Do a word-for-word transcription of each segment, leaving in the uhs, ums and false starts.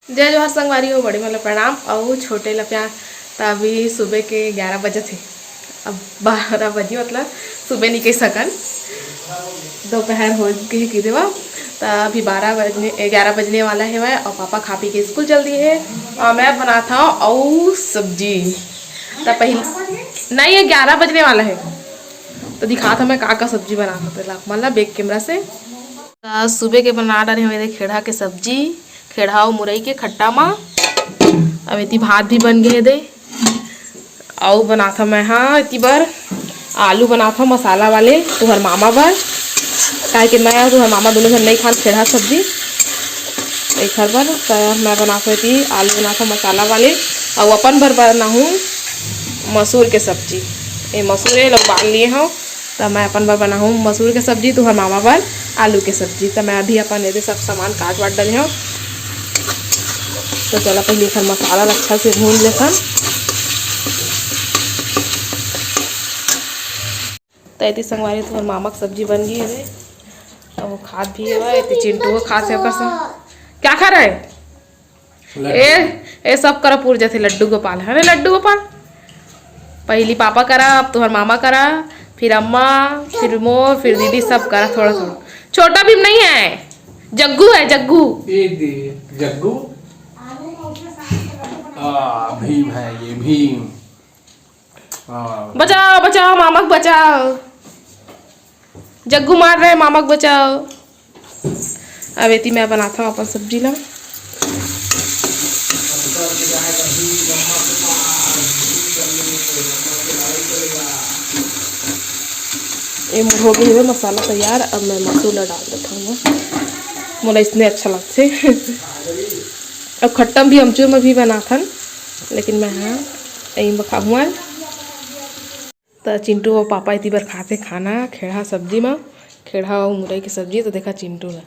जय जोहार संगवारी हो, बड़े मन ला प्रणाम अउ छोटे ला प्यार। त अभी सुबह के ग्यारह बजत हे, अब बारह बजी, मतलब सुबह नइ कहि सकन, दोपहर हो गे हे कि देवा। त अभी बारह बजने, ग्यारह बजने वाला हेवय अउ पापा खा पी के स्कूल चल दिए हे अउ मैं बनात हव अउ सब्जी। त पहले नहीं, ये ग्यारह बजने वाला हे, त दिखात हव मैं का का सब्जी बनात हव, तेला आप मन ला back camera से। त सुबह के बना डारे हव ये दे खेड़हा के सब्जी, खेड़हा अउ मुरई के खट्टा मा। अब एती भात भी बन गे हे दे। अउ बनात हव मैं हा एती बर आलू बनात हव मसाला वाले तुहर मामा बर, काहे कि मैं अउ तुहर मामा दोनों झन नइ खान खेड़हा सब्जी। एखर बर त मैं बनात हव एती आलू बनात हव मसाला वाले, अउ अपन बर बनाहूँ मसूर के सब्जी। ए मसूर ए ला उबाल लिए हव, त मैं अपन बर बनाहूँ मसूर के सब्जी, तुहर मामा बर आलू के सब्जी। त मैं अभी अपन एदे सब सामान काट वाट डरे हव। त चला पहले एखर मसाला ला अच्छा से भून लेथन। त एती संगवारी तुहर मामा के सब्जी बन गे हवे, त वो खात भी हवय, एती चिंटू वो खात हे ओकर संग। क्या खा रहा है? ए, ए सब करा पूर जाथे लड्डू गोपाल। अरे लड्डू गोपाल, पहली पापा करा, अब तुहर मामा करा, फिर अम्मा, फिर मोर, फिर दीदी, सब करा थोड़ा थोड़ा। छोटा भीम नहीं है, जग्गू है, जग्गू। ए दे, जग्गू। आ, भीम है ये, भीम। हाँ। बचाओ, बचाओ, मामा के बचाओ। जग्गू मार रहे, मामा के बचाओ। अब एती मैं बनात हव अपन सब्जी ला। ये मोर हो गे हवे मसाला तैयार। अब मैं मसूर ला डाल देत हव, मोला इसने अच्छा लगथे। अब खट्टा भी अमचूर में भी बनाथन, लेकिन मैं हा एही में खाहूँ आज। त चिंटू अउ पापा एती बर खाथे खाना, खेड़हा सब्जी मा, खेड़हा अउ मुरई के सब्जी। त देखा चिंटू ला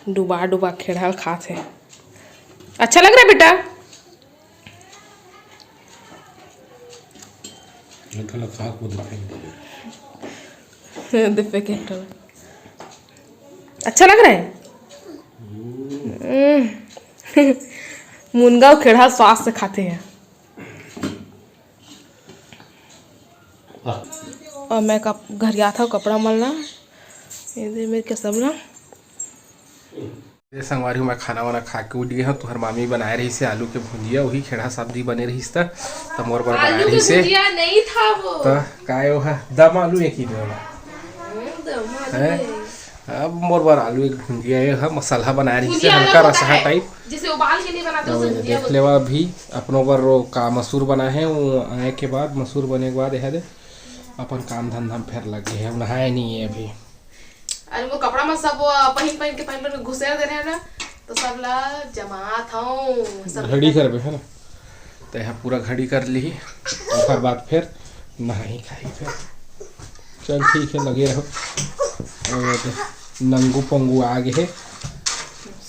डुबा डुबा खेड़हा ल खाथे। अच्छा लग रहा है बेटा? एक ठो ला खा के वो दे फेंक दे। दे फेंक एक ठो ला। अच्छा लग रहा है? हम्म। मुनगा अउ खेड़हा स्वाद से खाथे हैं। वाह। अउ मैं कप-, घरियात हव कपड़ा मन ला। ये दे मेर के सब ला। ए संगवारी हो, मैं खाना वाना खा के उठ गे हव। तुहर मामी बनाए रहिस हे आलू के भुंजिया, उही खेड़हा सब्जी बने रहिस त, त मोर बर बनाए आलू के रहिस हे। भुंजिया नहीं था वो। त काय ओहा दम आलू एक ही दे ओला। हम्म, दम आलू हैं? है। अब मोर बर आलू एक भुंजिया, ये ह मसाला बनाए रहिस हे, भुंजिया हल्का अलग होता रसहा है। Type। जैसे उबाल के नहीं बनाते, अब उसे ये भुंजिया देख बोलते लेवा हैं। अभी अपनो बर वो का मसूर बनाए हे, वो आए के बाद, मसूर बने के बाद यहाँ दे अपन काम धंधा में फेर लग गए हे, नहाए नहीं है अभी। अरे वो कपड़ा में सब वो पहिन पहिन के, पहिन पहिन के घुसेर दे रहे हैं ना, तो सब ला जमात हूँ, सब घड़ी करबे है ना, तो यहाँ पूरा घड़ी कर ली, ओकर बाद फिर नहाई खाई फिर। चल ठीक है, लगे रहो। अउ ये दे, नंगू पंगू आ गे हे,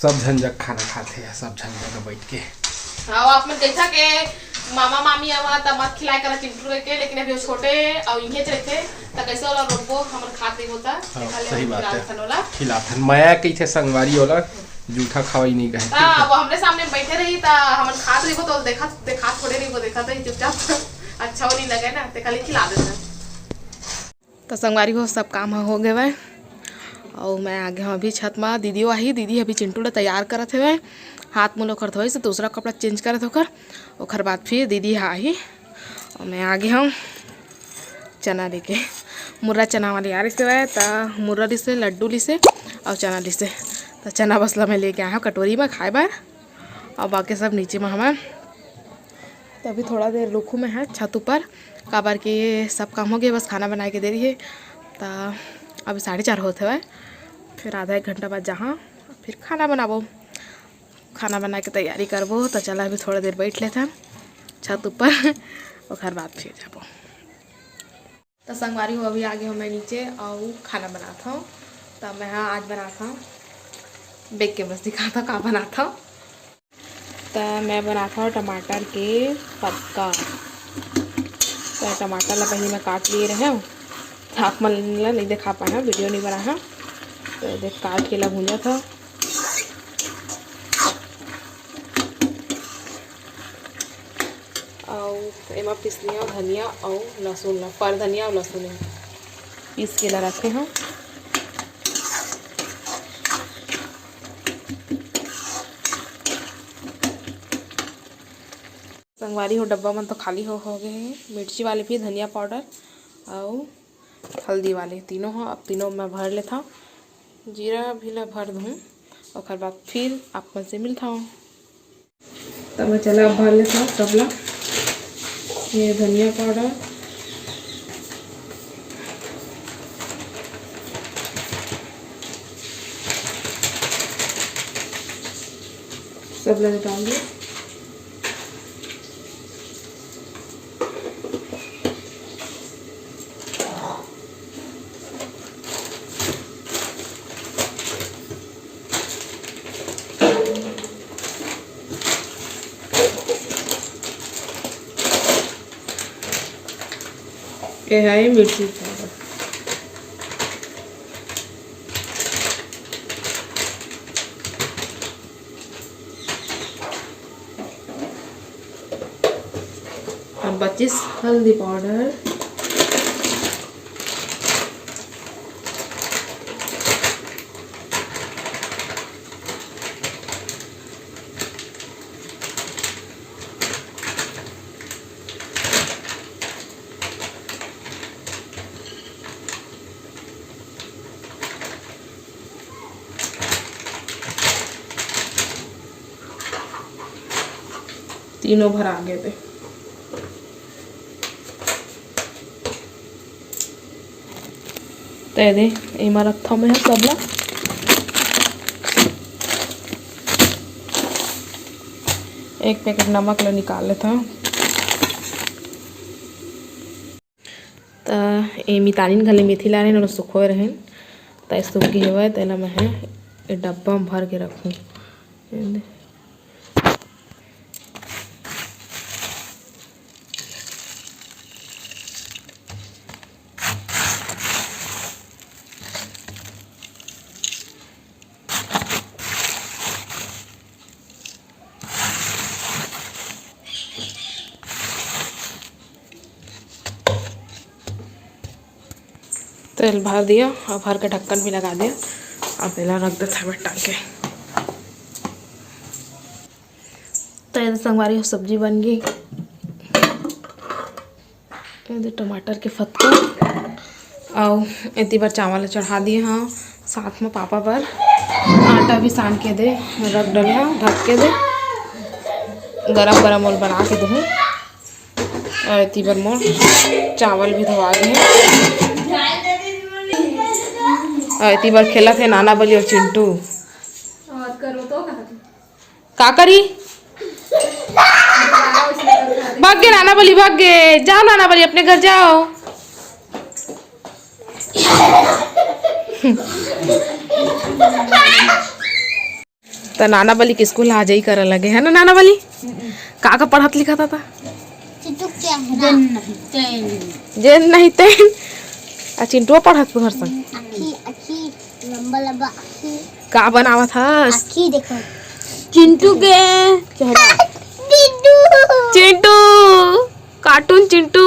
सब झन जग खाना खाथे, सब झन जग बैठ के। हाँ, आप मन जैसा के मामा मामी आवा त मत खिलाए करा चिंटू के, लेकिन अभी वो छोटे अउ इहे रहिथे, त कैसे वाला रोकबो, हमन खात रहिबो त हाँ, देखा ले, सही बात खिलात है। हन ओला। खिलात हन, मया कहिथे संगवारी ओला, जूठा खवाई नहीं कहे, हाँ, ठीक है? वो हमरे सामने बैठे रही त हमन खात रहिबो त देखा, देखा थोड़े रहिबो, देखा तो ही चुपचाप। अच्छा वो नहीं लगे ना, ते खाली खिला देता। त संगवारी हो, सब काम ह हो गे हवय, अउ मैं आ गे हव अभी छत म। दीदी आही, दीदी अभी चिंटू ला तैयार करत हवय, हाथ मुंह ला ओकर धोइस, दूसरा कपड़ा change करत ओकर, ओकर बाद फिर दीदी ह आही। अउ मैं आ गे हव चना लेके, मुर्रा चना वाले आ रहिस हवय, त मुर्रा लिसे, लड्डू लिसे अउ चना लिसे, त चना बस ला मैं लेके आए हव कटोरी म खाए बर। अउ बाकी सब नीचे म हवय। त अभी थोड़ा देर रुकहूँ मैं ह छत ऊपर, काबर के सब काम हो गे, बस खाना बनाए के देरी हे। त अभी साढ़े चार होत हवय, फिर आधा एक घंटा बाद जाहाँ, फिर खाना बनाबो। खाना बनाए के तैयारी करबो। त चला अभी थोड़ा देर बैठ लेथन छत ऊपर, ओकर बाद फिर जाबो। त संगवारी हो, अभी आ गे हो मैं नीचे अउ खाना बनात हव। त मैं ह आज बनात हव, back camera से दिखात हव का बनात हव। त मैं बनात हव टमाटर के पक्का। त टमाटर ला पहिली मैं काट लिए रहेंव, त आप मन ला नइ दिखा पाए हव, video नइ बनाए हव। त देख काट के ला भूंजत हव। अउ एमा पीसनी हव धनिया अउ लहसुन ला, पर धनिया अउ लहसुन ला पीस के ला रखे हव। संगवारी हो, डब्बा मन तो खाली हो, हो गए हे। मिर्ची वाले भी धनिया पाउडर अउ हल्दी वाले तीनों हो। अब तीनों मैं भर लेथव, जीरा भी ला भर दूँ, ओकर बाद फिर आप मन से मिलथव। तब मैं चला अब भर लेथव सब ला, ये धनिया पाउडर, सब ला डाल दे। ये है मिर्ची पाउडर। अब बचिस हल्दी पाउडर। तीनों भर आगे दे। ते दे, एमा रखथव मैं ह सब ला। एक पैकेट नमक ला निकाल लेथव। त ए मितानिन घले मेथी ला रहेन, ओला सुखोए रहेन, त ए सूख गे हवय, तेला मैं ह ए डब्बा म भर के रखहूँ। तेल भर दिया और भर के ढक्कन भी लगा दिया। अब एला रख देथन टांग के। तो ये संगवारी हो, सब्जी बन गई। ये दे टमाटर के फतका, अउ एती बर चावल चढ़ा दिए हव, साथ में पापा बर आटा भी सान के दे रख डले हव, ढक के दे, गरम गरम ओल बना के देहूँ। अउ एती बर मोर चावल भी धोवा गे हे। अउ एती बर खेलत हे नाना बली अउ चिंटू। का करी? भाग गे नाना बली, भाग गे। जाओ नाना बली, अपने घर जाओ। त नाना बली के स्कूल आ जाई करे लगे, है ना नाना बली? का का पढ़त लिखत था? चिंटू के जेन नहीं तेन। जेन नहीं तेन। आ चिंटुआ पढ़त तू हर संग। आखी, आखी, लंबा लंबा आखी। का बनावत हस? आखी देखो। चिंटू के चेहरा। चिंटू। चिंटू, कार्टून चिंटू।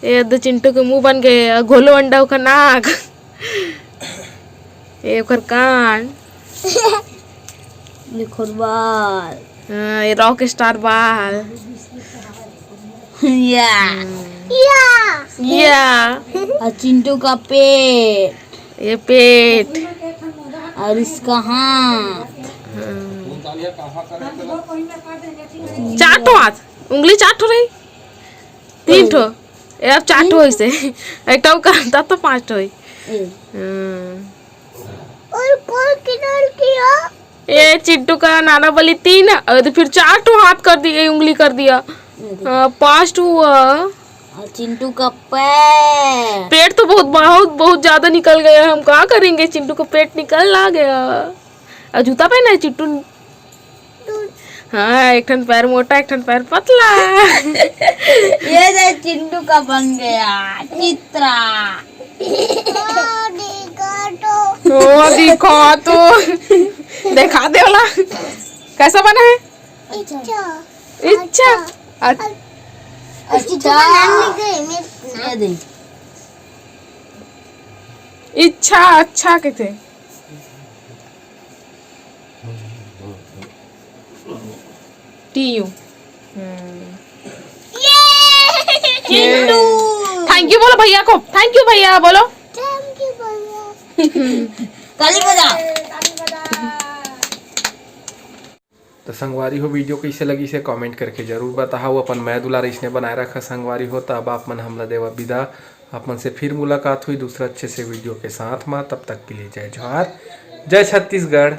ये दे चिंटू के मुंह बन गए, घोलो अंडा ओकर नाक। ये ओकर कान। ये खोर बाल। हाँ, ये रॉक स्टार बाल। या। या। या। और चिंटू का पेट। ये पेट। और इसका हाथ। हाँ। चार ठो हाथ, उंगली चार ठो रही, तीन ठो, ये अब चार ठो होइसे। एक ठो करता तो पांच ठो होई। ए। हाँ। और कौन किधर किया? ये चिंटू का नाना बली तीन, और तो फिर चार ठो हाथ कर दिए, उंगली कर दिया। ये देख। हाँ, पांच ठो हुआ। और चिंटू का पैर। पेट तो बहुत, बहुत, बहुत ज्यादा निकल गया, हम क्या करेंगे? चिंटू का पेट निकल आ गया। और जूता पहना है चिंटू ने? हाँ, एक ठन पैर मोटा, एक ठन पैर पतला। ये दे चिंटू का बन गया चित्रा। ओ, दिखा तो। दिखा दे वाला। कैसा बना है? अच्छा। इच्छा। अ- अच्छा, ये दे। इच्छा अच्छा कथे। T U. थैंक यू बोलो भैया को, थैंक यू भैया बोलो। ताली बजा। तो संगवारी हो, वीडियो कैसे लगी से कमेंट करके जरूर बताओ। अपन मया दुलार इसने बनाए रखा संगवारी हो। तो अब आप मन हमला देवा विदा। आप मन से फिर मुलाकात हुई दूसरा अच्छे से वीडियो के साथ में। तब तक के लिए जय जोहार, जय छत्तीसगढ़।